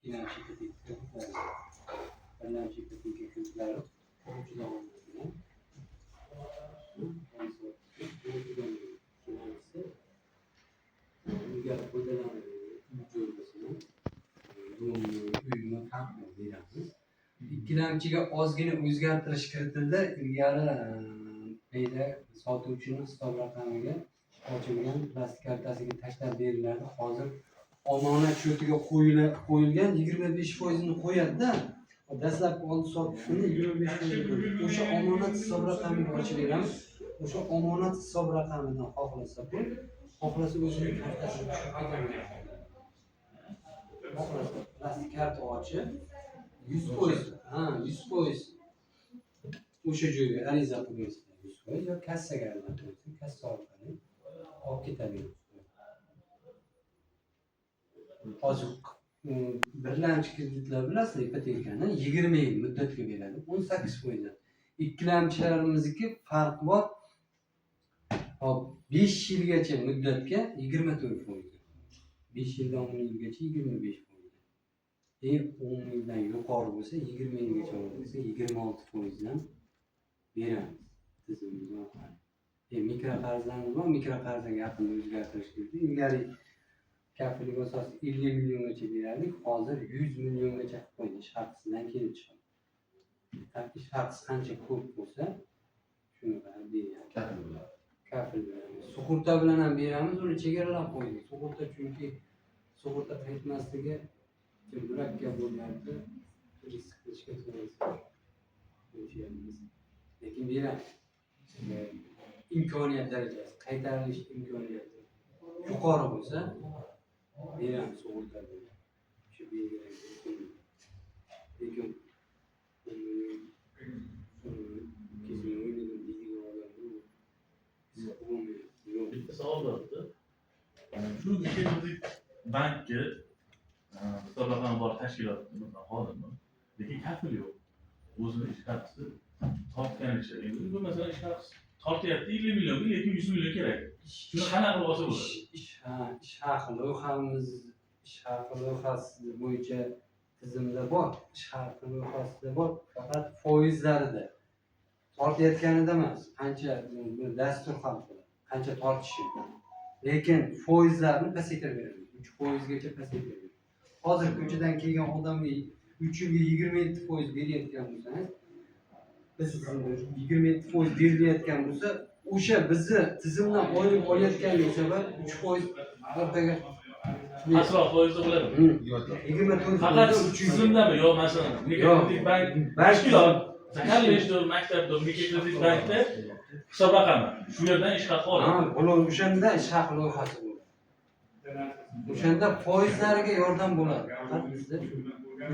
Ikkilamchi ipoteka kreditlari, birlamchi ipoteka kreditlari juda olinadigan. Ikkilamchisi uyga foydalanadigan uy joy bo'lsin, дом mi, uymi, farqi yo'q, beramiz. Ikkilamchiga ozgina o'zgartirish kiritildi. Ilgari bu sotuvchini hisob raqamiga ochilgan plastik kartasiga tashlab berilardi. Hozir omonat счёт iga qo'yilgan 25 foizini qo'yadida, dastlabki oldi sotqini 25 foiz qo'yadi. O'sha omonat hisob raqamiga ochib beramiz. O'sha omonat hisob raqamidan xohlasa pul, xohlasa o'zining kartasiga tushib ketaveradi. Xohlasa plastik karta ochib, 100%, ha, 100% o'sha joyga ariza qo'yasiz, 100% yo kassaga ariza qo'ysa, kassa orqali olib ketadi. Hozir birlamchi kreditlar, bilasizlar, ipotekani 20 yil muddatga beradi 18 foizdan. Ikkilamchilarimizniki farq bor. Hop, 5 yilgacha muddatga 24 foiz, 5 yildan 10 yilgacha 25 foiz, 10 yildan yuqori bo'lsa, 20 yilgacha bo'lsa, 26 foizdan beramiz tizimimiz orqali. Mikroqarzlarimiz bor. Mikroqarzlarga yaqinda o'zgartirish kirdi. Ilgari kafillik asosida 50 milliongacha berardik, hozir 100 milliongacha qilib qo'ydi. Ish haqisidan kelib chiqadi, ish haqisi qancha ko'p bo'lsa, shunga qarab beryapti. Kafil bilan. Kafil bilan, sug'urta bilan ham beramiz. Uni chegaralab qo'ydik sug'urta, chunki sug'urta qaytmasligi murakkab bo'lyapti, risk qilishga to'g'ri kelmayapti, lekin beramiz. Imkoniyat darajasi, qaytarilish imkoniyati yuqori bo'lsa, beramiz sug'urta bilan shu belgilangan summa. Lekin 10 million, 200 million o'yladim deydigan odamni u bo'lmayapti, yo'q. Bitta savol bordi. Shu Mikrokredit bankka hisob raqami bor tashkilot xodimi, lekin kafil yo'q. O'zini ish haqisi tortganicha. Endi bu, masalan, ish haqisi tortyapti 50 millionga, lekin 100 million kerak. Shuni qanaqa qilib olsa bo'ladi? Ish haqi loyihamiz, ish haqi loyihasi bo'yicha tizimda bor, ish haqi loyihasida bor, faqat foizlarida, tortayotganida emas. Qancha, bu dastur hal qiladi qancha tortishi, lekin foizlarni pasaytirib beradi, 3 foizgacha pasaytirib beradi. Hozir ko'chadan kelgan odamga 3 yilga 27% berayotgan bo'lsangiz, biz 27% berilayotgan bo'lsa, o'sha bizni tizimdan oylik olayotganligi sabab 3% orqaga. Pastroq foizda bo'ladimi? 24 Faqat 3 yil. tizimdami yo, masalan, Mikrokredit bank Bank tashkilot, kollejdir, maktabdir, Mikrokredit bankda hisob raqami. Shu yerdan ish haqi Ha, oladi. Bular o'shanda ish haqi loyihasi bo'ladi. O'shanda foizlariga yordam bo'ladi. Faqat bizda shu.